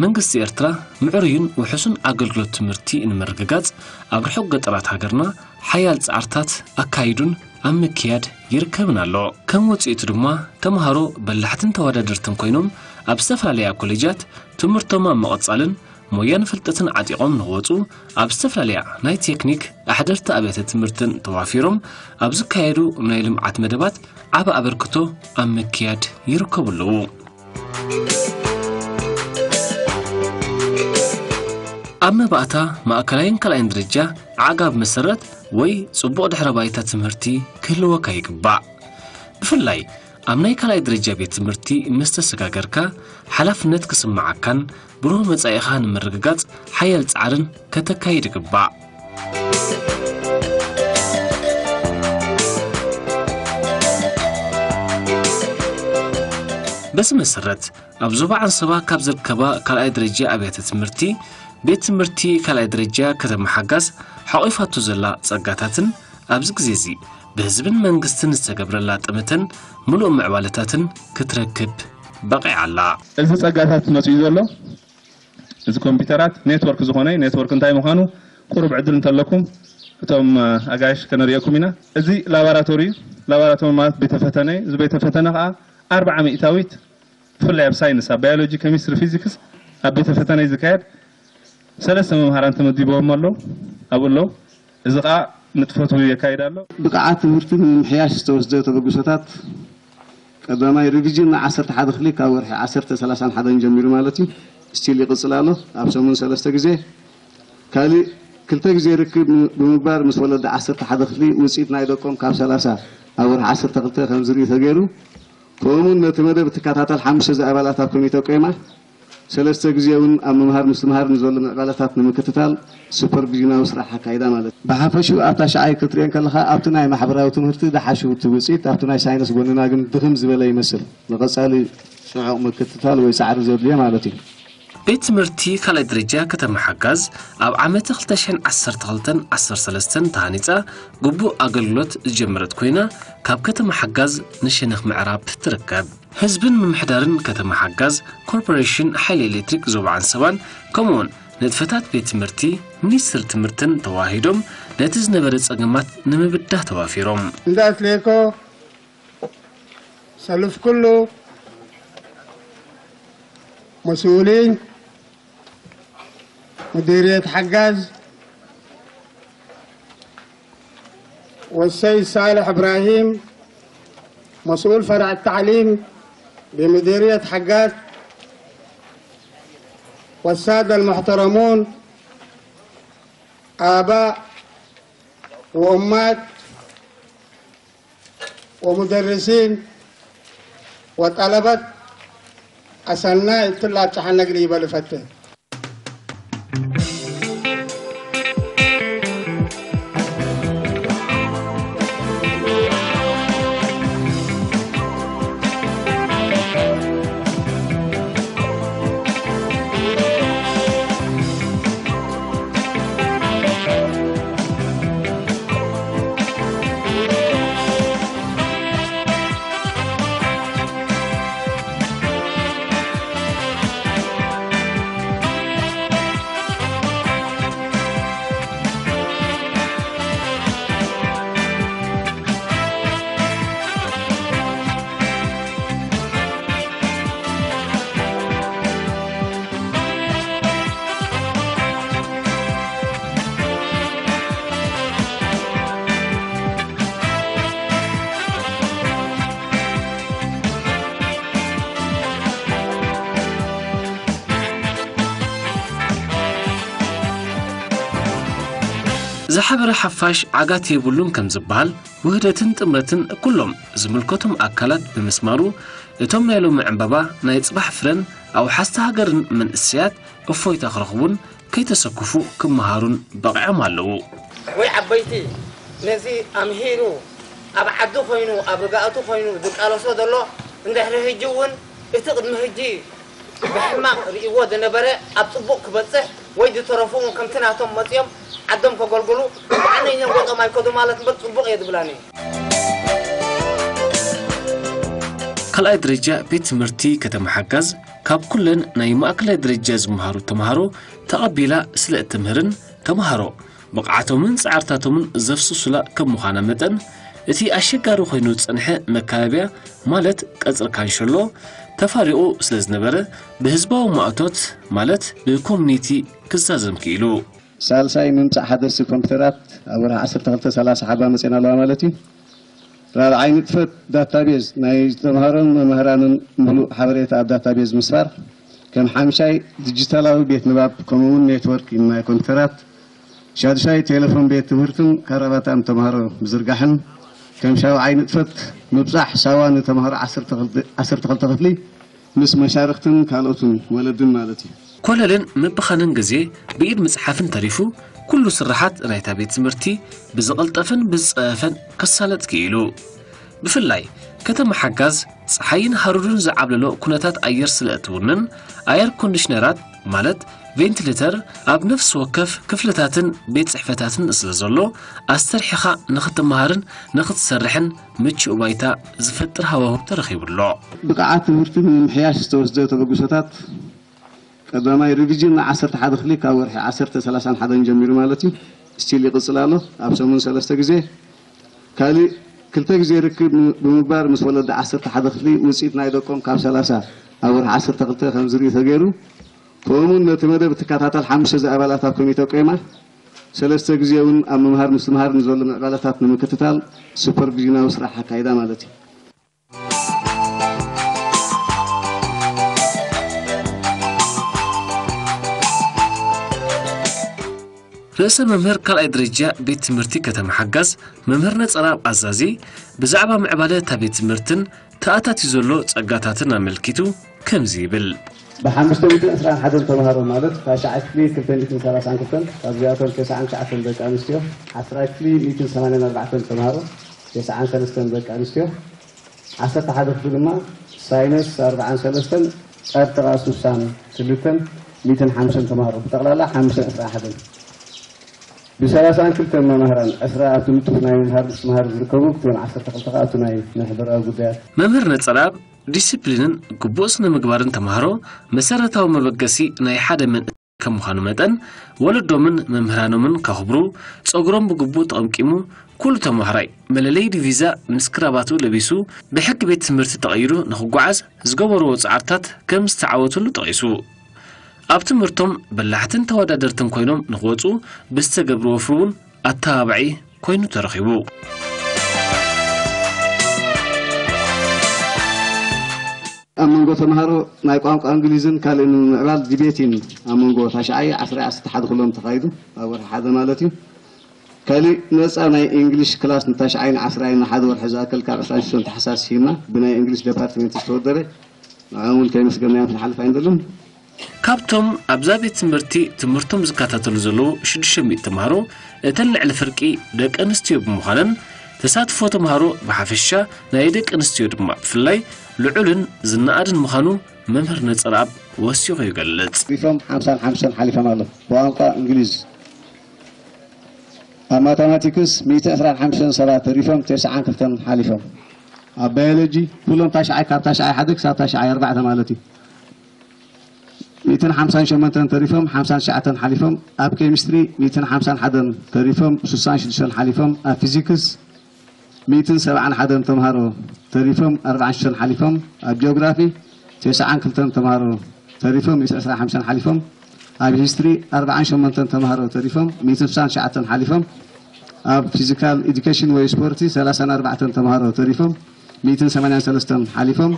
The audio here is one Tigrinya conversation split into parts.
መንግስቲ ኤርትራ ምዕሩይን ውሑስን ኣገልግሎት ትምህርቲ ንምርግጋጽ ኣብ ርሑቕ ገጠራት ሃገርና ሓያል ጻዕርታት ኣካይዱን ኣብ ምክያድ ይርከብን ኣሎ። ከም ውጽኢቱ ድማ ተምሃሮ በላሕትን ተወዳደርትን ኮይኖም ኣብ ዝተፈላለያ ኮሌጃት ትምህርቶም ኣብ ምቕጻልን ሞያን ፍልጠትን ዓጢቖም ንኽወጹ ኣብ ዝተፈላለያ ናይ ቴክኒክ ኣሕደርቲ ኣብያተ ትምህርትን ተዋፊሮም ኣብ ዝካየዱ ናይ ልምዓት መደባት ዓቢ ኣበርክቶ ኣብ ምክያድ ይርከቡ ኣለዉ። ኣብ መባእታ ማእከላይን ካልኣይን ደረጃ ዓጋብ መሰረት ወይ ጽቡቕ ድሕረ ባይታ ትምህርቲ ክህልወካ ይግባእ። ብፍላይ ኣብ ናይ ካልኣይ ደረጃ ቤት ትምህርቲ ምስ ተሰጋገርካ ሓላፍነት ክስምዓካን ብሩህ መጻኢኻ ንምርግጋጽ ሓያል ጻዕርን ከተካይድ ይግባእ። በዚ መሰረት ኣብ ዞባ ዓንሰባ ካብ ዝርከባ ካልኣይ ደረጃ ኣብያተ ትምህርቲ ቤት ትምህርቲ ካልኣይ ደረጃ ከተማ ሓጋዝ ሓቒፋቶ ዘላ ጸጋታትን ኣብዚ ግዜ እዚ ብህዝብን መንግስትን ዝተገብረላ ጠመተን ምሉእ ምዕባለታትን ክትረክብ በቒዓ ኣላ። እዚ ጸጋታት መጺኡ ዘሎ እዚ ኮምፒውተራት ኔትወርክ ዝኾነ ኔትወርክ እንታይ ምዃኑ ቁሩብ ዕድል እንተለኩም እቶም ኣጋይሽ ከነርእየኩም ኢና። እዚ ላቦራቶሪ እዩ። ላቦራቶሪ ማለት ቤተ ፈተነ እዩ። እዚ ቤተ ፈተነ ከዓ ኣርብዓ ሚእታዊት ብፍላይ ኣብ ሳይንስ ኣብ ባዮሎጂ ኬሚስትሪ ፊዚክስ ኣብ ቤተ ፈተነ እዩ ዝካየድ። ሰለስተ መምሃራን ተመዲቦም ኣለዉ ኣብኡ ኣለዉ። እዚ ከዓ ንጥፈቱ የካይድ ኣሎ። ብቕዓት ትምህርቲ ንምምሕያሽ ዝተወስደ ተበግሶታት ቀዳማይ ሪቪዥን ን ዓሰርተ ሓደ ክፍሊ ካብ ወርሒ ዓሰርተ ሰላሳን ሓደን ጀሚሩ ማለት እዩ። ስቲል ይቕፅል ኣሎ። ኣብ ሰሙን ሰለስተ ግዜ ካሊእ ክልተ ግዜ ርክብ ብምግባር ምስ ወለዲ ዓሰርተ ሓደ ክፍሊ ውፅኢት ናይ ደቆም ካብ ሰላሳ ኣብ ወርሒ ዓሰርተ ክልተ ከም ዝርኢ ተገይሩ። ከምኡውን ነቲ መደብ እትከታተል ሓሙሽተ ዝኣባላት ኣብ ኮሚተ ቆይማ ሰለስተ ግዜ እውን ኣብ ምምሃር ምስትምሃር ንዘሎ ምዕባለታት ንምክትታል ሱፐርቪዥናዊ ስራሕ ኣካይዳ ማለት እዩ። ብሓፈሽኡ ኣብ ታሽዓይ ክትሪኦ ከለኻ ኣብቲ ናይ ማሕበራዊ ትምህርቲ ደሓሹ እቲ ውፅኢት ኣብቲ ናይ ሳይንስ ጎንና ግን ድኽም ዝበለ ይመስል። ንቐፃሊ ጽዑቕ ምክትታል ወይ ጻዕሪ ዘድልዮ ማለት እዩ። ቤት ትምህርቲ ካልኣይ ደረጃ ከተማ ሓጋዝ ኣብ ዓመተ ክልተ ሽሕን ዓሰርተ ክልተን ዓሰርተ ሰለስተን ተሃኒጻ ግቡእ ኣገልግሎት ዝጀመረት ኮይና ካብ ከተማ ሓጋዝ ንሸነኽ ምዕራብ ትርከብ። ህዝብን ምምሕዳርን ከተማ ሓጋዝ ኮርፖሬሽን ሓይሊ ኤሌክትሪክ ዞባ ዓንሰባን ከምኡውን ንጥፈታት ቤት ትምህርቲ ሚኒስትሪ ትምህርትን ተዋሂዶም ነቲ ዝነበረ ጸገማት ንምብዳህ ተዋፊሮም። እንዳስሌኮ ሰልፍ ኩሉ መስኡሊን ሙዲርየት ሓጋዝ والسيد صالح إبراهيم مسؤول فرع التعليم بمديرية حقات والسادة المحترمون آباء وأمات ومدرسين وطلبة أسناء الطلاب تحنق لي بلفته. ዝሓበረ ሓፋሽ ዓጋት የብሉን ከም ዝበሃል፣ ውህደትን ጥምረትን ኩሎም ዝምልከቶም ኣካላት ብምስማሩ፣ እቶም ናይ ሎሚ ዕምባባ ናይ ጽባሕ ፍረን ኣውሓስቲ ሃገርን መንእሰያት እፎይታ ክረኽቡን ከይተሰክፉ ክመሃሩን በቒዖም ኣለዉ። ወይ ዓበይቲ ነዚ ኣምሂሩ ኣብ ዓዲ ኮይኑ ኣብ ርጋእቱ ኮይኑ ዝቃለሶ ዘሎ እንድሕሪ ሕጂ እውን እቲ ቅድሚ ሕጂ ብሕማቕ ርእይዎ ዝነበረ ኣብ ጽቡቕ ክበጽሕ ወይ ዝተረፉ እውን ከምቲ ናቶም መጺኦም ዓዶም ከገልግሉ ብዓነይን ጎጦም ኣይከዱ ማለት እምበር ጽቡቕ እየ ዝብላኒ። ካልኣይ ደረጃ ቤት ትምህርቲ ከተማ ሓጋዝ ካብ ኩለን ናይ ማእከላይ ደረጃ ዝመሃሩ ተምሃሮ ተቐቢላ ስለ እትምህርን ተምሃሮ ብቕዓቶምን ጻዕርታቶምን ዘፍስሱላ ከም ምዃና መጠን፣ እቲ ኣሸጋሪ ኮይኑ ዝጸንሐ መካበብያ ማለት ቀጽሪ ካንሸሎ ተፋሪቑ ስለ ዝነበረ፣ ብህዝባዊ ማእቶት ማለት ብኮሚኒቲ ክዛዘም ክኢሉ። ሳልሳይ፣ ምምጻእ ሓደስቲ ኮምፒውተራት ኣብ ወርሒ ዓሰርተ ክልተ ሰላሳ ሓባ መጺና ኣለዋ ማለት እዩ። ራብዓይ፣ ንጥፈት ዳታቤዝ ናይ ተምሃሮን መምህራንን ምሉእ ሓበሬታ ኣብ ዳታቤዝ ምስፋር። ከም ሓምሻይ፣ ዲጂታላዊ ቤት ንባብ ከምኡውን ኔትወርክ ናይ ኮምፒውተራት። ሻድሻይ፣ ቴሌፎን ቤት ትምህርትን ካራባታን ተምሃሮ ምዝርጋሕን። ከም ሻውዓይ፣ ንጥፈት ምብጻሕ ሳዋ ንተምሃሮ ዓሰርተ ክልተ ክፍሊ ምስ መሻርኽትን ካልኦትን ወለድን ማለት እዩ። ኮለልን ምብኻንን ግዜ ብኢድ ምጽሓፍን ተሪፉ፣ ኩሉ ስርሓት ናይታ ቤት ትምህርቲ ብዝቐልጠፈን ብዝጸፈፈን ክሳለጥ ክኢሉ። ብፍላይ ከተማ ሓጋዝ ጸሓይን ሃሩርን ዝዓብለሎ ኩነታት ኣየር ስለ እትውንን፣ ኣየር ኮንዲሽነራት ማለት ቬንቲሌተር ኣብ ነፍሲ ወከፍ ክፍልታትን ቤት ጽሕፈታትን ስለ ዘሎ፣ ኣስተርሒኻ ንኽትመሃርን ንኽትሰርሕን ምቹእ ባይታ ዝፈጥር ሃዋህው ተረኺቡ ኣሎ። ብቕዓት ትምህርቲ ንምምሕያሽ ዝተወስደ ተበግሶታት፣ ቀዳማይ፣ ሪቪዥን ን ዓሰርተ ሓደ ክፍሊ ካብ ወርሒ ዓሰርተ ሰላሳን ሓደን ጀሚሩ ማለት እዩ፣ ስቲል ይቕጽል ኣሎ። ኣብ ሰሙን ሰለስተ ግዜ፣ ካልእ ክልተ ግዜ ርክብ ብምግባር ምስ ወለዲ ዓሰርተ ሓደ ክፍሊ ውጽኢት ናይ ደቆም ካብ ሰላሳ ኣብ ወርሒ ዓሰርተ ክልተ ከም ዝርኢ ተገይሩ። ከምኡውን ነቲ መደብ እትከታተል ሓሙሽተ ዝኣባላት ኣብ ኮሚቴ ቆይማ፣ ሰለስተ ግዜ እውን ኣብ ምምሃር ምስትምሃር ንዘሎ ምዕባለታት ንምክትታል ሱፐርቪዥናዊ ስራሕ ኣካይዳ ማለት እዩ። ርእሰ መምህር ካልኣይ ደረጃ ቤት ትምህርቲ ከተማ ሓጋዝ መምህር ነጸራብ ኣዛዚ ብዛዕባ ምዕባለ እታ ቤት ትምህርትን ተኣታትዩ ዘሎ ጸጋታትን ኣመልኪቱ ከምዚ ይብል። ብሓሙሽተ ሚእትን ዕስራን ሓደን ተምሃሮ ማለት ታሽዓይ ክፍሊ ክልተ ሚእትን ሰላሳን ክልተን፣ ካብዚኣቶም ተስዓን ትሽዓተን ደቂ ኣንስትዮ፣ ዓስራይ ክፍሊ ሚእትን ሰማንያን ኣርባዕተን ተምሃሮ፣ ተስዓን ሰለስተን ደቂ ኣንስትዮ፣ ዓሰርተ ሓደ ክፍሊ ድማ ሳይነስ ኣርባዓን ሰለስተን፣ ጸርጥቓ ሱሳን ክልተን፣ ሚእትን ሓምሳን ተምሃሮ፣ ብጠቕላላ ሓሙሽተን ዕስራን ሓደን። ብሰላሳን ክልተን መማህራን፣ ዕስራ ኣብቲ ንጡፍ ናይ ምምሃር ምስትምሃር ዝርከቡ፣ ክልቲኦም ዓሰርተ ክልተ ከኣ ኣብቲ ናይ ማሕበራዊ ጉዳያት። መምህር ነጸራብ ዲስፕሊንን ግቡእ ስነ ምግባርን ተምሃሮ መሰረታዊ መበገሲ ናይ ሓደ መንእሰይ ከም ምዃኑ መጠን፣ ወለዶምን መምህራኖምን ከኽብሩ፣ ጸጉሮም ብግቡእ ተቐምቂሙ፣ ኩሉ ተምሃራይ መለለዪ ዲቪዛ ምስ ክራባቱ ለቢሱ ብሕጊ ቤት ትምህርቲ ተቐይዱ ንኽጓዓዝ ዝገበርዎ ጻዕርታት ከም ዝተዓወትሉ ጠቒሱ። ኣብ ትምህርቶም በላሕትን ተወዳደርትን ኮይኖም ንኽወጹ ብዝተገብረ ወፍሪ እውን ኣተባባዒ ኮይኑ ተረኺቡ። ኣብ መንጎ ተምሃሮ ናይ ቋንቋ እንግሊዝን ካልእን ንምምዕባል ዲቤቲን ኣብ መንጎ ታሽዓይ ዓስራይ ዓሰርተ ሓደ ኩሎም ተኻይዱ፣ ኣብ ወርሒ ሓደ ማለት እዩ። ካልእ ነጻ ናይ እንግሊሽ ክላስ ንታሽዓይን ዓስራይን ንሓደ ወርሒ ዝኣክል ካብ ዕስራን ሽዱሽተን ታሕሳስ ሂብና ብናይ እንግሊሽ ዲፓርትመንት ዝተወደበ ንዕኦም እውን ከየመስገናዮም ክንሓልፍ ኣይንደልን። ካብቶም ኣብዛ ቤት ትምህርቲ ትምህርቶም ዝከታተሉ ዘለዉ ሽዱሽተ ሚእቲ ተምሃሮ፣ እተን ልዕሊ ፍርቂ ደቂ ኣንስትዮ ብምዃነን፣ ተሳትፎ ተምሃሮ ብሓፈሻ ናይ ደቂ ኣንስትዮ ድማ ብፍላይ ልዑልን ዝነኣድን ምዃኑ መምህር ነጸርኣብ ወሲኹ ይገልጽ። ሪፎም ሓምሳን ሓሙሽተን ሓሊፎም ኣለዉ። ብቋንቋ እንግሊዝ ኣብ ማታማቲክስ ሚእቲ ዕስራን ሓሙሽተን ሰባት ተሪፎም ተስዓን ክልተን ሓሊፎም። ኣብ ባዮሎጂ ኩሎም ታሽዓይ፣ ካብ ታሽዓይ ሓደ ክሳብ ታሽዓይ ኣርባዕተ ማለት እዩ፣ ሚእትን ሓምሳን ሸሞንተን ተሪፎም ሓምሳን ትሽዓተን ሓሊፎም። ኣብ ኬሚስትሪ ሚእትን ሓምሳን ሓደን ተሪፎም ሱሳን ሽዱሽተን ሓሊፎም። ኣብ ፊዚክስ ሚእትን ሰብዓን ሓደን ተምሃሮ ተሪፎም ኣርባዓን ሽዱሽተን ሓሊፎም። ኣብ ጂኦግራፊ ተስዓን ክልተን ተምሃሮ ተሪፎም ሚእትን ዕስራን ሓሙሽተን ሓሊፎም። ኣብ ሂስትሪ ኣርባዓን ሸሞንተን ተምሃሮ ተሪፎም ሚእትን ስሳን ትሽዓተን ሓሊፎም። ኣብ ፊዚካል ኤዱኬሽን ወይ ስፖርቲ ሰላሳን ኣርባዕተን ተምሃሮ ተሪፎም ሚእትን ሰማንያን ሰለስተን ሓሊፎም።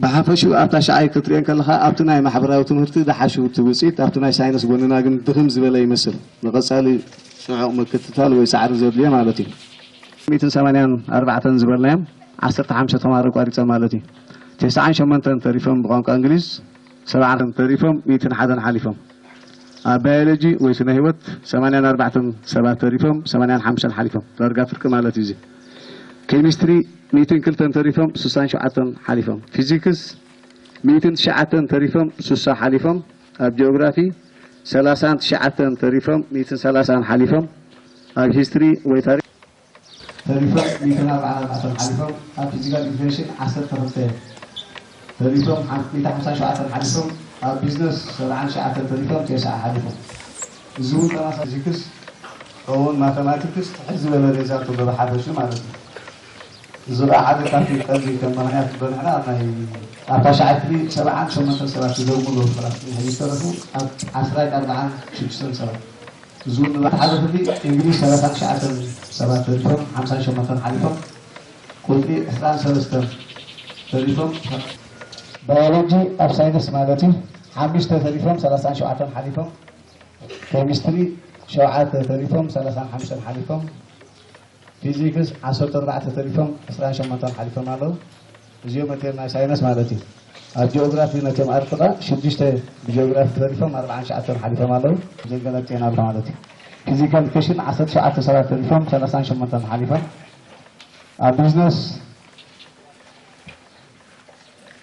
ብሓፈሽኡ ኣብ ታሽዓይ ክትሪኦ እንከለኻ ኣብቲ ናይ ማሕበራዊ ትምህርቲ ደሓሹ እቲ ውፅኢት፣ ኣብቲ ናይ ሳይንስ ጎንና ግን ድኽም ዝበለ ይመስል። ንቐፃሊ ጽዑቕ ምክትታል ወይ ጻዕሪ ዘድልዮ ማለት እዩ። ሚእትን ሰማንያን ኣርባዕተን ዝበልናዮም ዓሰርተ ሓሙሽተ ተምሃሮ ኣቋሪጾም ማለት እዩ። ተስዓን ሸሞንተን ተሪፎም ብቋንቋ እንግሊዝ፣ ሰብዓን ተሪፎም ሚእትን ሓደን ሓሊፎም። ኣብ ባዮሎጂ ወይ ስነ ህይወት ሰማንያን ኣርባዕተን ሰባት ተሪፎም ሰማንያን ሓሙሽተን ሓሊፎም። ዳርጋ ፍርቂ ማለት እዩ እዚ። ኬሚስትሪ ሚእትን ክልተን ተሪፎም ስሳን ሸውዓተን ሓሊፎም። ፊዚክስ ሚእትን ትሽዓተን ተሪፎም ስሳ ሓሊፎም። ኣብ ጂኦግራፊ ሰላሳን ትሽዓተን ተሪፎም ሚእትን ሰላሳን ሓሊፎም። ኣብ ሂስትሪ ወይ ታሪኽ ተሪፎም ሚእትን ኣርባዓን ኣርባዕተን ሓሊፎም። ኣብ ፊዚካል ኤዱኬሽን ዓሰርተ ክልተ ተሪፎም፣ ሓንቲ ሓምሳን ሸውዓተን ሓሊፎም፣ ኣብ ቢዝነስ ሰብዓን ትሽዓተን ተሪፎም፣ ተስዓ ሓሊፎም። እዚ እውን ተመሳሳሊ ፊዚክስ ከምኡውን ማተማቲክስ ትሕት ዝበለ ሬዛልት ኣለዎ ብሓፈሽኡ ማለት እዩ። እዚ ከዓ ሓደ ካብቲ ቀንዲ ከም ምኽንያት ዝበልዕና ኣብ ናይ ኣብታ ሸዓይ ክፍሊ ሰብዓን ሸሞንተን ሰባት ይደግሙ ኣለዉ። ክላስ ሕጂ ዝተረፉ ኣብ ዓስራን ኣርባዓን ሽዱሽተን ሰባት። እዚ እውን ንባዕቲ ሓደ ክፍሊ እንግሊዝ ሰላሳን ትሽዓተን ሰባት ተሪፎም ሓምሳን ሸሞንተን ሓሊፎም፣ ቁፅሪ ዕስራን ሰለስተን ተሪፎም። ባዮሎጂ ኣብ ሳይንስ ማለት እዩ ሓሙሽተ ተሪፎም ሰላሳን ሸውዓተን ሓሊፎም። ኬሚስትሪ ሸውዓተ ተሪፎም ሰላሳን ሓሙሽተን ሓሊፎም። ፊዚክስ ዓሰርተ ኣርባዕተ ተሪፎም ዕስራን ሸሞንተን ሓሊፎም ኣለዉ። እዚኦም እቶም ናይ ሳይንስ ማለት እዩ። ኣብ ጂኦግራፊ ነቶም ኣርጥቃ ሽዱሽተ ብጂኦግራፊ ተሪፎም ኣርባዓን ትሽዓተን ሓሊፎም ኣለዉ። ዘገለጥ ዜና ኣሎ ማለት እዩ። ፊዚካል ኤዱኬሽን ዓሰርተ ሸውዓተ ሰባት ተሪፎም ሰላሳን ሸሞንተን ሓሊፎም። ኣብ ቢዝነስ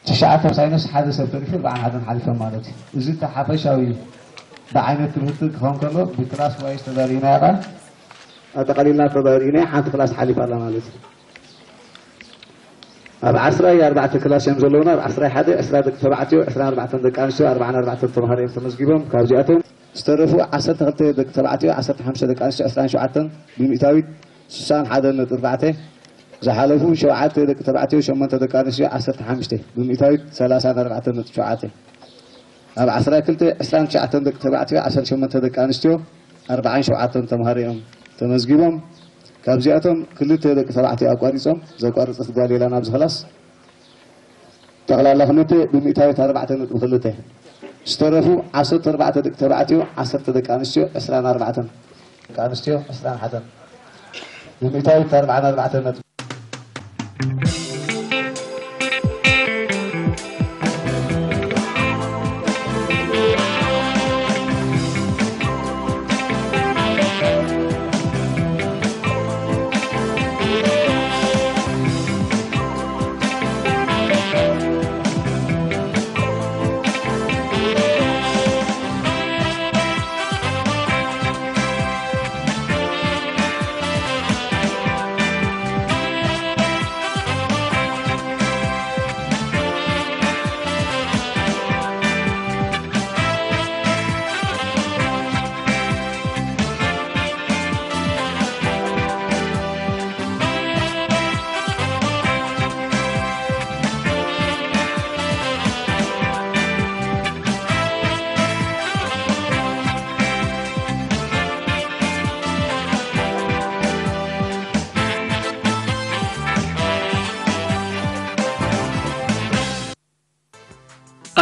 ትሽዓተ ሳይንስ ሓደ ሰብ ተሪፉ ኣርባዓን ሓደን ሓሊፎም ማለት እዩ። እዚ እቲ ሓፈሻዊ ብዓይነት ትምህርቲ ክኸውን ከሎ ብክላስ ዋይዝ ተዳሊና ኢኻ ኣጠቓሊልና ተዳሊና ሓንቲ ክላስ ሓሊፋ ኣላ ማለት እዩ። ኣብ ዓስራይ ኣርባዕተ ክላስ እዮም ዘለውና። ኣብ ዓስራይ ሓደ ዕስራ ደቂ ተባዕትዮ፣ ዕስራን ኣርባዕተን ደቂ ኣንስትዮ፣ ኣርባዓን ኣርባዕተን ተምሃሮ እዮም ተመዝጊቦም። ካብዚኣቶም ዝተረፉ ዓሰርተ ክልተ ደቂ ተባዕትዮ፣ ዓሰርተ ሓሙሽተ ደቂ ኣንስትዮ፣ ዕስራን ሸውዓተን ብሚእታዊት ስሳን ሓደን ነጥቢ ኣርባዕተ፣ ዝሓለፉ ሸውዓተ ደቂ ተባዕትዮ፣ ሸሞንተ ደቂ ኣንስትዮ፣ ዓሰርተ ሓሙሽተ ብሚእታዊት ሰላሳን ኣርባዕተን ነጥቢ ሸውዓተ። ኣብ ዓስራ ክልተ ዕስራን ትሽዓተን ደቂ ተባዕትዮ፣ ዓሰርተ ሸሞንተ ደቂ ኣንስትዮ፣ ኣርባዓን ሸውዓተን ተምሃሮ እዮም ተመዝጊቦም። ካብዚኣቶም ክልተ ደቂ ተባዕትዮ ኣቋሪጾም፣ ዘቋረጸት ጓል የላን ኣብዚ ክላስ። ጠቕላላ ክልተ ብሚእታዊት ኣርባዕተ ነጥቢ ክልተ። ዝተረፉ ዓሰርተ ኣርባዕተ ደቂ ተባዕትዮ፣ ዓሰርተ ደቂ ኣንስትዮ፣ ዕስራን ኣርባዕተን ደቂ ኣንስትዮ፣ ዕስራን ሓደን። ብሚእታዊት ኣርባዓን ኣርባዕተን ነጥቢ።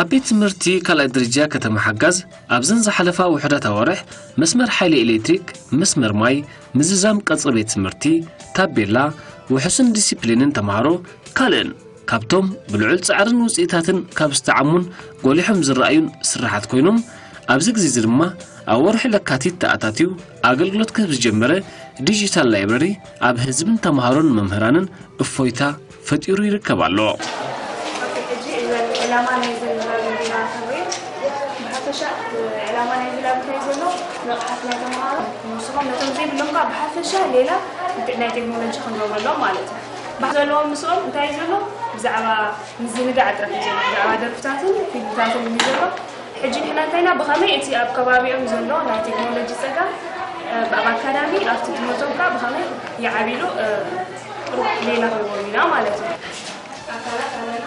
ኣብ ቤት ትምህርቲ ካልኣይ ደረጃ ከተማ ሓጋዝ ኣብዘን ዝሓለፋ ውሑዳት ኣዋርሕ መስመር ሓይሊ ኤሌክትሪክ፣ መስመር ማይ፣ ምዝዛም ቀጽሪ ቤት ትምህርቲ፣ ታቤላ፣ ውሑስን ዲሲፕሊንን ተምሃሮ ካልእን ካብቶም ብልዑል ጻዕርን ውጽኢታትን ካብ ዝተዓሙን ጎሊሖም ዝረኣዩን ስራሓት ኮይኖም፣ ኣብዚ ግዜ እዚ ድማ ኣብ ወርሒ ለካቲት ተኣታትዩ ኣገልግሎት ክህብ ዝጀመረ ዲጂታል ላይብረሪ ኣብ ህዝብን ተምሃሮን መምህራንን እፎይታ ፈጢሩ ይርከብ ኣሎ። ኦኬ፣ ሕጂ ዕላማ ናይዚ ላብ እንዲና ክንርኢ፣ ብሓፈሻ ዕላማ ናይዚ ላብ እንታይ ዘሎ? ንቕሓት ናይ ተምሃሮ ንስኹም ነቶም ዘይብሎም ከዓ ብሓፈሻ ሌላ ናይ ቴክኖሎጂ ክንገብረሎም ማለት እዩ። ባህ ዘለዎም ምስኦም እንታይ እዩ ዘሎ? ብዛዕባ ምዝንጋዕ ጥራሕ እዩ ዘሎ። ብዛዕባ ደርፍታትን ፊልምታትን እዩ ዘሎ። ሕጂ ንሕና እንታይና ብኸመይ እቲ ኣብ ከባቢኦም ዘሎ ናይ ቴክኖሎጂ ጸጋ፣ እ፣ ኣብ ኣካዳሚ ኣብቲ ትምህርቶም ከዓ ብኸመይ ይዓቢሉ፣ እ፣ ጥሩ ሌላ ክንገብር ኢና ማለት እዩ። ኣካላት ኣለና።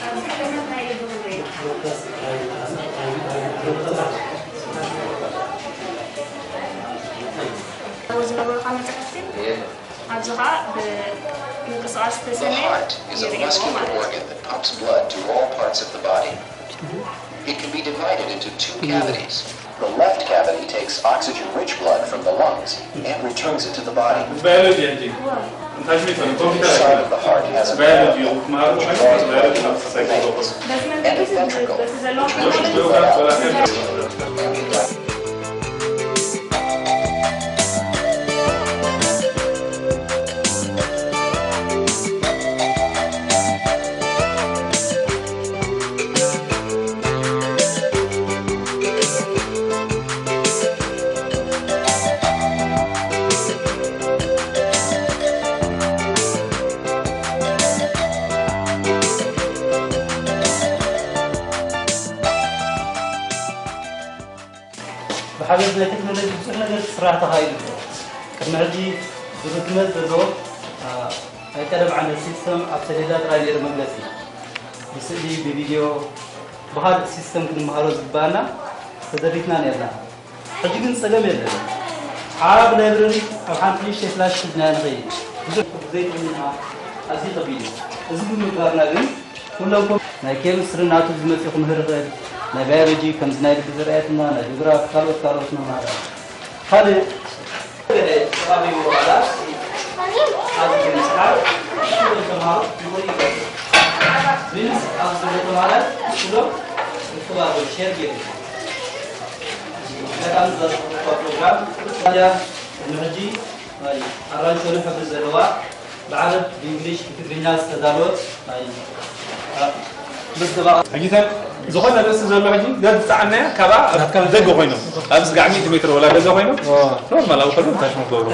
ኣብዚ ዓይነት ናይ ኢድ ብኽንደይ እዩ? ዝነበሩኻ መጻሕፍቲ ኣብዚ ኸዓ ብምንቅስቓስ The ዝተሰነየ heart is a ይርእይዎ muscular ማለት እዩ። Organ that pumps blood to all parts of the body. It can be divided into two cavities. The left cavity takes oxygen-rich blood from the lungs and returns it to the body. Biology, I think. Inside of the heart has a valve, which draws blood out of the veins, and a ventricle, which pushes the blood out. ዓብዮት ናይ ቴክኖሎጂ ብዙሕ ነገር ክስራሕ ተኻኢሉ ኣሎ። ቅድሚ ሕጂ ብርዝመት ዘለዎ፣ አ፣ ናይ ቀደም ዓይነት ሲስተም ኣብ ሰሌዳ ጥራይ ነይሩ መግለጺ። ብስእሊ፣ ብቪድዮ፣ ብኻልእ ሲስተም ክንመሃሮ ዝግባኣና ተደሪትና ነርና። ሕጂ ግን ጸገም የለን። ዓብ ላይብረሪ ኣብ ሓንቲ ንእሽተይ ፍላሽ ሒዝና ንኸይድ። ብዙሕ ዘይጥዕምና ኣዝዩ ከቢድ እዩ። እዚ ብምግባርና ግን ኩሎም ኮም-፣ ናይ ኬሚስትሪ ናቱ ዝመጽእ ክምህር ይኽእል፣ ናይ ባዮሎጂ ከምዚ ናይ ልቢ ዝረኣየትና፣ ናይ ጂኦግራፊ ካልኦት ካልኦት መምሃራ። ካልእ ገለ ተቐቢቡ ዋላ ኣብዚ ብምስዓር ኩሎም ተምሃሮ ይኽእሉ ይገብሩ። ምንስ ኣብዚ ዘሎ ተምሃራይ ኩሎም ይተባበሩ፣ ሼር ገይሩ። ኣጋጣሚ ዘርክበ ፕሮግራም ታዲያ ቅድሚ ሕጂ ናይ ኣራንሾኒ ሕብሪ ዘለዋ ብዓረብ፣ ብእንግሊሽ፣ ብትግርኛ ዝተዳለወት ናይ ምዝገባ ሕጂተን ዝኾነ ርእሲ ዘሎ ሕጂ ነቲ ዝጸዓናያ ካብኣ ኣብ ደገ ኮይኖም ኣብ ስጋዕ ሚእቲ ሜትር ወላ ደገ ኮይኖም ኖርማል ኣብ ከሉ ታሽ መገብሩ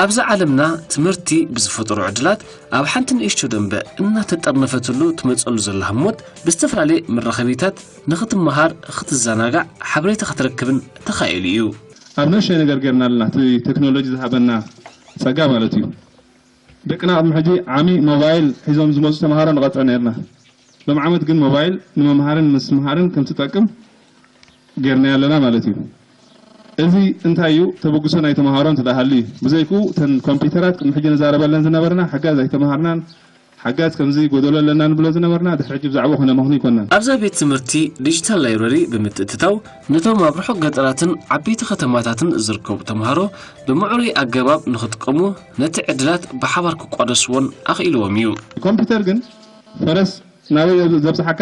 ኣብዚ ዓለምና ትምህርቲ ብዝፈጠሩ ዕድላት ኣብ ሓንቲ ንእሽቶ ደንበ እናተጠርነፈትሉ ትመጸሉ ዘላ ህሞት ብዝተፈላለየ መራኸቢታት ንኽትመሃር፣ ኽትዘናጋዕ፣ ሓበሬታ ኽትረክብን ተኻኢሉ እዩ። ኣብ ንእሽተይ ነገር ጌርና ኣለና፣ እቲ ቴክኖሎጂ ዝሃበና ጸጋ ማለት እዩ። ደቅና ቅድሚ ሕጂ ዓሚ ሞባይል ሒዞም ዝመጹ ተምሃሮ ንቐጽዕ ኔርና። ሎም ዓመት ግን ሞባይል ንመምሃርን ምስትምሃርን ከም ትጠቅም ጌርናዮ ኣለና ማለት እዩ። እዚ እንታይ እዩ ተበግሶ ናይ ተምሃሮ እንተ ደኣ ሃልዩ? ብዘይክኡ እተን ኮምፒውተራት ቅድሚ ሕጂ ንዛረበለን ዝነበርና ሓጋዝ ኣይተምሃርናን፣ ሓጋዝ ከምዚ ጎደሎ ኣለና ንብሎ ዝነበርና ድሕሪ ሕጂ ብዛዕባኡ ክነመኽንዩ ኣይኮናን። ኣብዛ ቤት ትምህርቲ ዲጂታል ላይብረሪ ብምትእትታው ነቶም ኣብ ርሑቕ ገጠራትን ዓበይቲ ከተማታትን ዝርከቡ ተምሃሮ ብምዕሩይ ኣገባብ ንኽጥቀሙ ነቲ ዕድላት ብሓባር ክቋደስዎን ኣኽኢልዎም እዩ። ኮምፒውተር ግን ፈረስ ናበይ ዘብጽሓካ?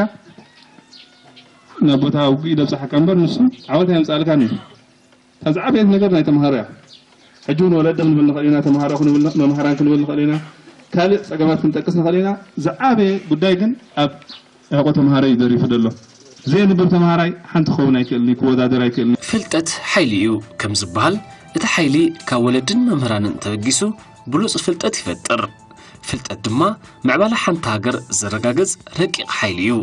ናብ ቦታ ውግእ ደብጽሓካ እምበር ንሱ ዓወት ኣየምጻልካን እዩ። እታ ዝዓበየት ነገር ናይ ተምሃሮ እያ። ሕጂ እውን ወለዲ ክንብል ንኽእል ኢና፣ ተምሃሮ ክንብል፣ መምሃራን ክንብል ንኽእል ኢና፣ ካልእ ጸገማት ክንጠቅስ ንኽእል ኢና። ዝዓበየ ጉዳይ ግን ኣብ ሕቖ ተምሃሮ እዩ ደሪፉ ዘሎ። ዘየንብብ ተምሃራይ ሓንቲ ክኸውን ኣይክእልን እዩ፣ ክወዳደር ኣይክእልን እዩ። ፍልጠት ሓይሊ እዩ ከም ዝበሃል፣ እቲ ሓይሊ ካብ ወለድን መምህራንን ተበጊሱ ብሉጽ ፍልጠት ይፈጥር። ፍልጠት ድማ ምዕባለ ሓንቲ ሃገር ዘረጋግጽ ረቂቕ ሓይሊ እዩ።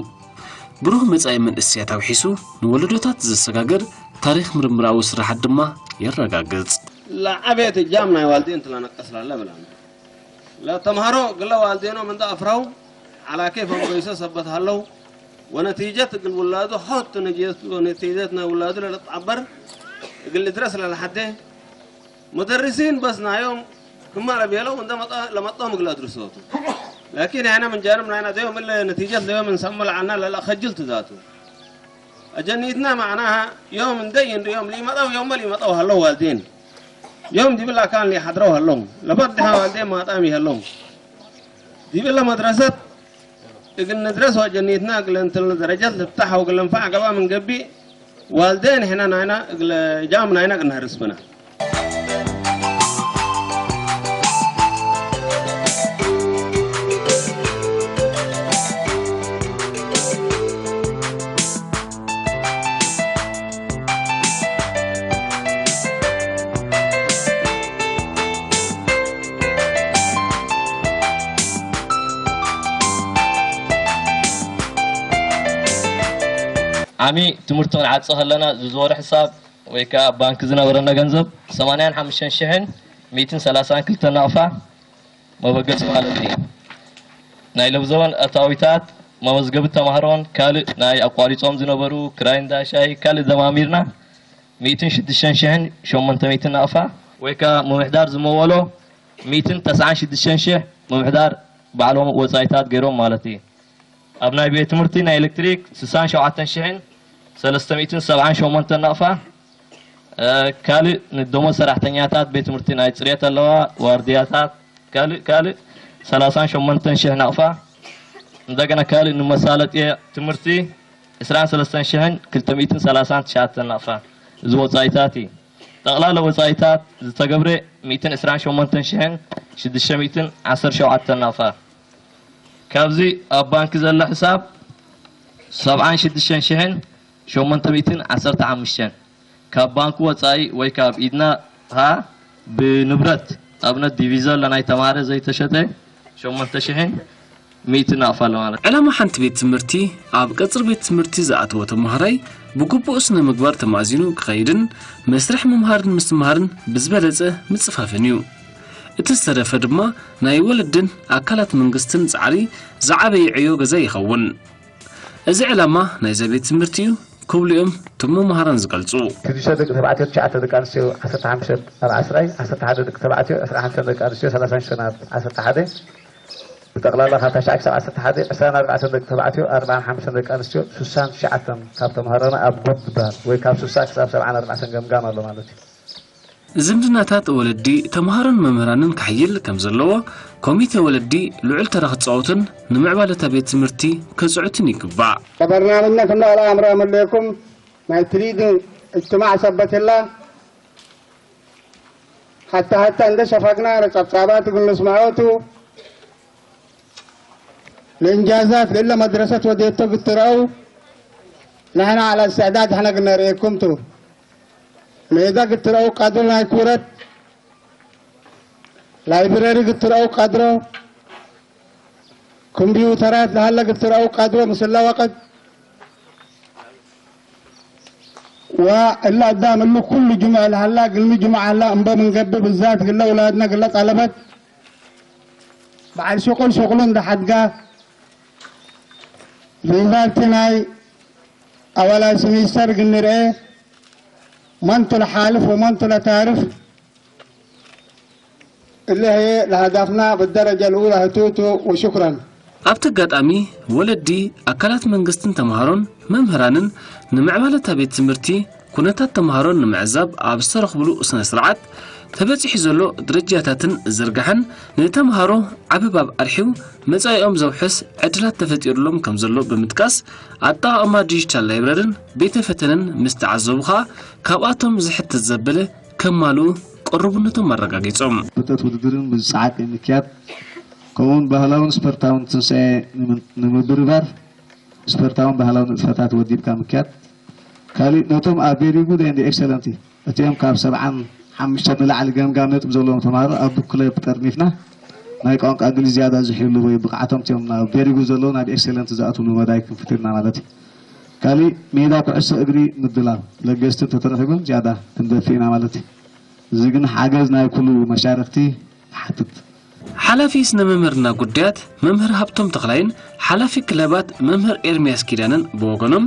ብሩህ መጻኢ መንእሰያት ኣውሒሱ ንወለዶታት ዘሰጋግር ታሪኽ ምርምራዊ ስራሓት ድማ የረጋግጽ። ለዓቤት እጃም ናይ ዋልዴን ትለነቀስ ላለ ብላና። ለተምሃሮ ግለ ዋልዴኖም እንደ ኣፍራው ዓላኬ ፈንጎይሰ ሰበት ሃለው ወነቲጀት እግል ውላዱ ሖት ነጀት ወነቲጀት ናይ ውላዱ ለለጣበር እግል እድረስ ለለሓዴ ሙደርሲን በስ ናዮም ክማ ለቤለው እንደ መጣ-፣ ለመጣው ምግል አድርሶቱ። ላኪን ያነ ምን ጃንብ ናይና ደዮም እለ ነቲጀት ለዮም እንሰመል ዓና ለለኸጅል ትዛቱ። አጀኒትና ማዕናሃ ዮም እንደ ይንዱ ዮም ሊመጣው ዮም ሊመጣው ሀለው ዋልዴን። ዮም ዲብላ ካን ሊሓድረው ሀለው። ለበድሓ ዋልዴን ማጣም ይሀለው። ዲብለ መድረሰት እግል ንድረስ ወጀኒትና እግል እንትል ደረጀት ልብታሕ ወእግል ንፋዕ ገባ ምን ገቢእ ዋልዴ ንሕና ናይና እግል ጃም ናይና እግል ነህርስ ብና። ዓሚ ትምህርቲ ክንዓጽ ከለና ዝዝወረ ሕሳብ ወይ ከኣ ኣብ ባንኪ ዝነበረና ገንዘብ ሰማንያን ሓሙሽተን ሽሕን ሚእትን ሰላሳን ክልተን ናቕፋ መበገሲ ማለት እዩ። ናይ ሎብዘበን ኣታዊታት መመዝገቢ ተማሃሮን ካልእ ናይ ኣቋሪጾም ዝነበሩ ክራይ እንዳ ሻሂ ካልእ ደማሚርና ሚእትን ሽዱሽተን ሽሕን ሸሞንተ ሚእትን ናቕፋ ወይ ከኣ ምምሕዳር ዝመወሎ ሚእትን ተስዓን ሽዱሽተን ሽሕ ምምሕዳር ባዕሎም ወጻኢታት ገይሮም ማለት እዩ። ኣብ ናይ ቤት ትምህርቲ ናይ ኤሌክትሪክ ስሳን ሸውዓተን ሽሕን ሰለስተ ሚእትን ሰብዓን ሸሞንተን ናቕፋ፣ እ፣ ካልእ ንደሞዝ ሰራሕተኛታት ቤት ትምህርቲ ናይ ጽሬት ኣለዋ፣ ዋርድያታት፣ ካልእ፣ ካልእ ሰላሳን ሸሞንተን ሽሕ ናቕፋ፣ እንደገና ካልእ ንመሳለጥየ ትምህርቲ ዕስራን ሰለስተን ሽሕን ክልተ ሚእትን ሰላሳን ትሽዓተን ናቕፋ። እዚ ወጻኢታት እዩ። ጠቕላላ ወጻኢታት ዝተገብረ ሚእትን ዕስራን ሸሞንተን ሽሕን ሽዱሽተ ሚእትን ዓሰርተ ሸውዓተን ናቕፋ። ካብዚ ኣብ ባንኪ ዘሎ ሕሳብ ሰብዓን ሽዱሽተን ሽሕን ሸሞንተ ሚእትን ዓሰርተ ሓሙሽተን። ካብ ባንኪ ወጻኢ ወይ ካብ ኢድና ኸኣ ብንብረት ኣብነት ዲቪዛ ለናይ ተማሃረ ዘይተሸጠ ሸሞንተ ሽሕን ሚእትን ናቕፋ ኣሎ ማለት። ዕላማ ሓንቲ ቤት ትምህርቲ ኣብ ቀጽሪ ቤት ትምህርቲ ዝኣተወ ተማሃራይ ብግቡእ ስነ ምግባር ተማእዚኑ ክኸይድን መስርሕ ምምሃርን ምስትምሃርን ብዝበለጸ ምጽፋፍን እዩ። እቲ ዝተረፈ ድማ ናይ ወለድን ኣካላት መንግስትን ጻዕሪ ዝዓበየ ዕዮ ገዛ ይኸውን። እዚ ዕላማ ናይዛ ቤት ትምህርቲ እዩ ክብሉ እዮም እቶም መምሃራን ዝገልጹ። ሽዱሽተ ደቂ ተባዕትዮ፣ ትሽዓተ ደቂ ኣንስትዮ፣ ዓሰርተ ሓሙሽተ ኣብ ዓስራይ፣ ዓሰርተ ሓደ ደቂ ተባዕትዮ፣ ዕስራን ሓሙሽተን ደቂ ኣንስትዮ፣ ሰላሳን ሽዱሽተን ኣብ ዓሰርተ ሓደ፣ ብጠቕላላ ካብ ታሽዓይ ክሳብ ዓሰርተ ሓደ፣ ዕስራን ኣርባዕተን ደቂ ተባዕትዮ፣ ኣርባዓን ሓሙሽተን ደቂ ኣንስትዮ፣ ስሳን ትሽዓተን ካብ ተምሃሮና ኣብ ጉድ ዝበሃል ወይ ካብ ስሳ ክሳብ ሰብዓን ኣርባዕተን ገምጋም ኣሎ ማለት እዩ። ዝምድናታት ወለዲ፣ ተምሃሮን መምህራንን ክሕይል ከም ዘለዎ፣ ኮሚቴ ወለዲ ልዑል ተራ ክጻወትን ንምዕባለታ ቤት ትምህርቲ ከጽዕትን ይግባእ። በርናምነት እንዳ ኣምራ መለኩም ናይ ትሪድ እጅትማዕ ሰበትላ ሓታ ሓታ እንደ ሸፋግና ረጸብጻባት ግን ንስማዖቱ ለእንጃዛት ለለ መድረሰት ወዴቶ ግትረው ንሕና ዓላ ሰዕዳድ ሕነ ግነርእየኩምቱ ሜዳ ግትረው ቀድሮ ናይ ኩረት ላይብረሪ ግትረው ቀድሮ ኮምፒውተራት ለሃለ ግትረው ቀድሮ ምስላ ወቀት ወእላ ኣዳም እሉ ኩሉ ጅሙዕ ለሃላ ግልሚ ጅሙዕ ሃላ እምበ ምንገብር ብዛት ግለ ውላድና ግለ ጠለበት በዓል ሽቁል ሽቁሉ እንደ ሓድጋ ሪዛልቲ ናይ ኣዋላይ ስሚስተር ግንርኤ መንቱ ለሓልፍ ወመንቱ ለታርፍ እለ ህየ ለሃዳፍና ብደረጃ ልኡላ ህቱቱ ወሹክራን። ኣብቲ ኣጋጣሚ ወለዲ፣ ኣካላት መንግስትን ተምሃሮን መምህራንን ንምዕባለታ ቤት ትምህርቲ ኩነታት ተምሃሮን ንምዕዛብ ኣብ ዝተረኽብሉ ስነ ስርዓት ተበጺሑ ዘሎ ደረጃታትን ዝርጋሐን ንተምሃሮ ዓብባብ ኣርሒው መጻኢኦም ዘውሕስ ዕድላት ተፈጢሩሎም ከም ዘሎ ብምጥቃስ ኣጠቓቕማ ዲጂታል ላይብረርን ቤተ ፈተነን ምስ ተዓዘቡ ኸኣ ካብኣቶም ዝሕተት ዘበለ ከማልኡ ቅሩብነቶም ኣረጋጊጾም። ፍልጠት ውድድርን ብዝጸዓቀ ምክያድ ከምኡውን ባህላውን ስፖርታውን ትንሳኤ ንምብርባር ስፖርታውን ባህላውን ንጥፈታት ወዲብካ ምክያድ። ካሊእ ነቶም ኣብ very good and excellent እቲኦም ካብ ሰብዓን ሓሙሽተን ንላዕሊ ገምጋም ነጥቢ ዘለዎም ተምሃሮ ኣብ ክለብ ጠርኒፍና ናይ ቋንቋ እንግሊዝ ዝያዳ ዝሕሉ ወይ ብቕዓቶም እቲኦም ናብ very good ዘለዉ ናብ excellent ዝኣትውሉ መዳይ ክንፍጥርና ማለት እዩ። ካሊእ ሜዳ ኩዕሶ እግሪ ምድላው ለገስቲ እንተተረኺቦም ዝያዳ ክንደፊ ኢና ማለት እዩ። እዚ ግን ሓገዝ ናይ ኩሉ መሻርክቲ ይሓትት። ሓላፊ ስነ መምህርና ጉዳያት መምህር ሃብቶም ተኽላይን ሓላፊ ክለባት መምህር ኤርምያስ ኪዳነን ብወገኖም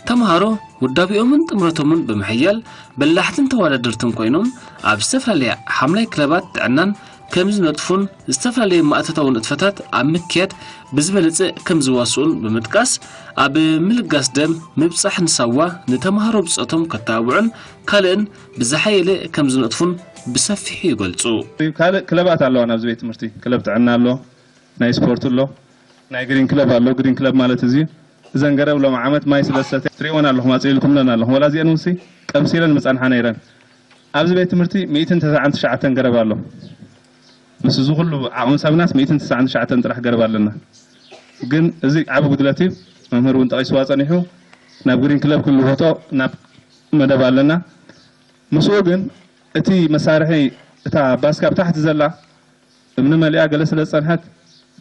ተምሃሮ ውዳቢኦምን ጥምረቶምን ብምሕያል በላሕትን ተወዳደርትን ኮይኖም ኣብ ዝተፈላለያ ሓምላይ ክለባት ጥዕናን ከም ዝነጥፉን ዝተፈላለዩ ማእቶታዊ ንጥፈታት ኣብ ምክያድ ብዝበለጸ ከም ዝዋስኡን ብምጥቃስ ኣብ ምልጋስ ደም ምብጻሕ ንሳዋ ንተምሃሮ ብጾቶም ከተባብዑን ካልእን ብዝሓየለ ከም ዝነጥፉን ብሰፊሑ ይገልጹ። ካልእ ክለባት ኣለዋ ናብዚ ቤት ትምህርቲ። ክለብ ጥዕና ኣሎ፣ ናይ ስፖርት ኣሎ፣ ናይ ግሪን ክለብ ኣሎ። ግሪን ክለብ ማለት እዚ እዘን ገረብ ሎም ዓመት ማይ ስለ ዝሰትያ ትሪእወን ኣለኹም፣ ኣጽሊልኩምለን ኣለኹም። ወላ እዚአን ውሲ ቀብሲለን ምጸንሓ ነይረን። ኣብዚ ቤት ትምህርቲ ሚእትን ተስዓን ትሽዓተን ገረብ ኣሎ። ምስ እዚ ኩሉ ዓቕሚ ሰብናስ ሚእትን ተስዓን ትሽዓተን ጥራሕ ገረብ ኣለና። ግን እዚ ዓቢ ጉድለት እዩ። መምህር እውን ጠቒስዋ ጸኒሑ ናብ ግሪን ክለብ ክልወጦ ናብ መደብ ኣለና። ምስኡ ግን እቲ መሳርሒ እታ ባስካ ኣብ ታሕቲ ዘላ እምኒ መሊኣ ገለ ስለ ዝጸንሐት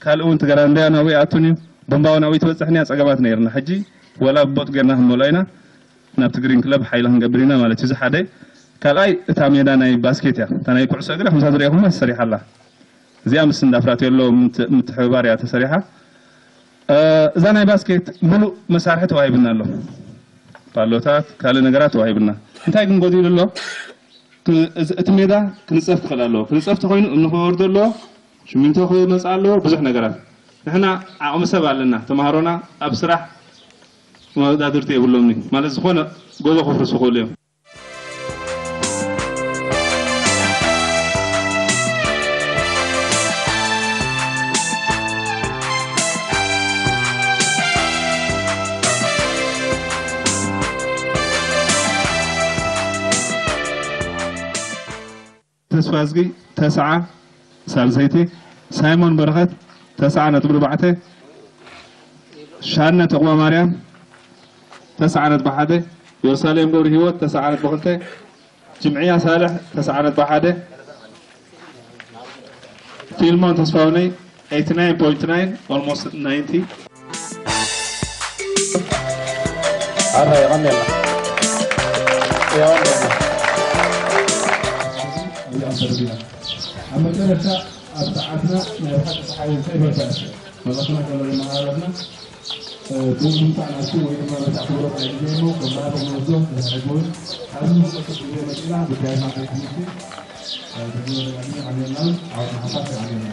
ካልእ እውን ትገራንደያ ናብኡ ይኣቱን እዩ። ቡምባውን ኣብኡ ትበጽሕን እያ። ጸገማት ነይርና። ሕጂ ወላ ብቦጥ ጌርና ክንመልኦ ኢና። ናብቲ ግሪን ክለብ ሓይሊ ክንገብር ኢና ማለት እዩ። እዚ ሓደ። ካልኣይ እታ ሜዳ ናይ ባስኬት እያ። እታ ናይ ኩዕሶ እግሪ ከምዛ ዝሪእኹማ ተሰሪሓ ኣላ። እዚኣ ምስ እንዳፍራቴሎ ምት-፣ ምትሕብባር እያ ተሰሪሓ። እ፣ እዛ ናይ ባስኬት ምሉእ መሳርሒ ተዋሂብና ኣሎ። ፓሎታት፣ ካልእ ነገራት ተዋሂብና። እንታይ ግን ጎዲሉ ኣሎ? ክ-፣ እዚ፣ እቲ ሜዳ ክንጸፍ ክኽእል ኣለዎ። ክንጸፍ ተኾይኑ እምኒ ክወርዶ ኣለዎ፣ ሽሚንቶ ክመጽእ ኣለዎ፣ ብዙሕ ነገራት። ንሕና ዓቕሚ ሰብ ኣለና። ተምሃሮና ኣብ ስራሕ መወዳድርቲ የብሎምን እዩ። ማለት ዝኾነ ጎቦ ክፍርሱ ይኽእሉ እዮም። ተስፋዝጊ ተስዓ ሳልሰይቲ፣ ሳይሞን በረኸት ተስዓ ነጥቢ ኣርባዕተ፣ ሻነ ተቕዋ ማርያም ተስዓ ነጥቢ ሓደ፣ ኢየሩሳሌም ገብረ ህይወት ተስዓ ነጥቢ ክልተ፣ ጅምዕያ ሳልሕ ተስዓ ነጥቢ ሓደ፣ ፊልሞን ተስፋሁነይ ኤይቲ ናይን ፖይንት ናይን፣ almost ናይንቲ። ኣረ የቐንየልና። እዚኣ ተርቢና ኣብ መጨረሻ ኣብ ሰዓትና ናይ ብሓቂ ፀሓይ ከይበርታ መለኽና ገለ መሃረትና ብምምፃእ ናቱ ወይ ድማ በቲ ኣኽብሮት ናይ ግዜ እሞ ከም ባህሊ ክንወስዶ ንሕጂ እውን ኣብዚ ዝቐፅል ግዜ መፂና ጉዳይና ቤት ትምህርቲ ተግበረና ዓብየና ዓወት ንሓፋሽ ዓብየና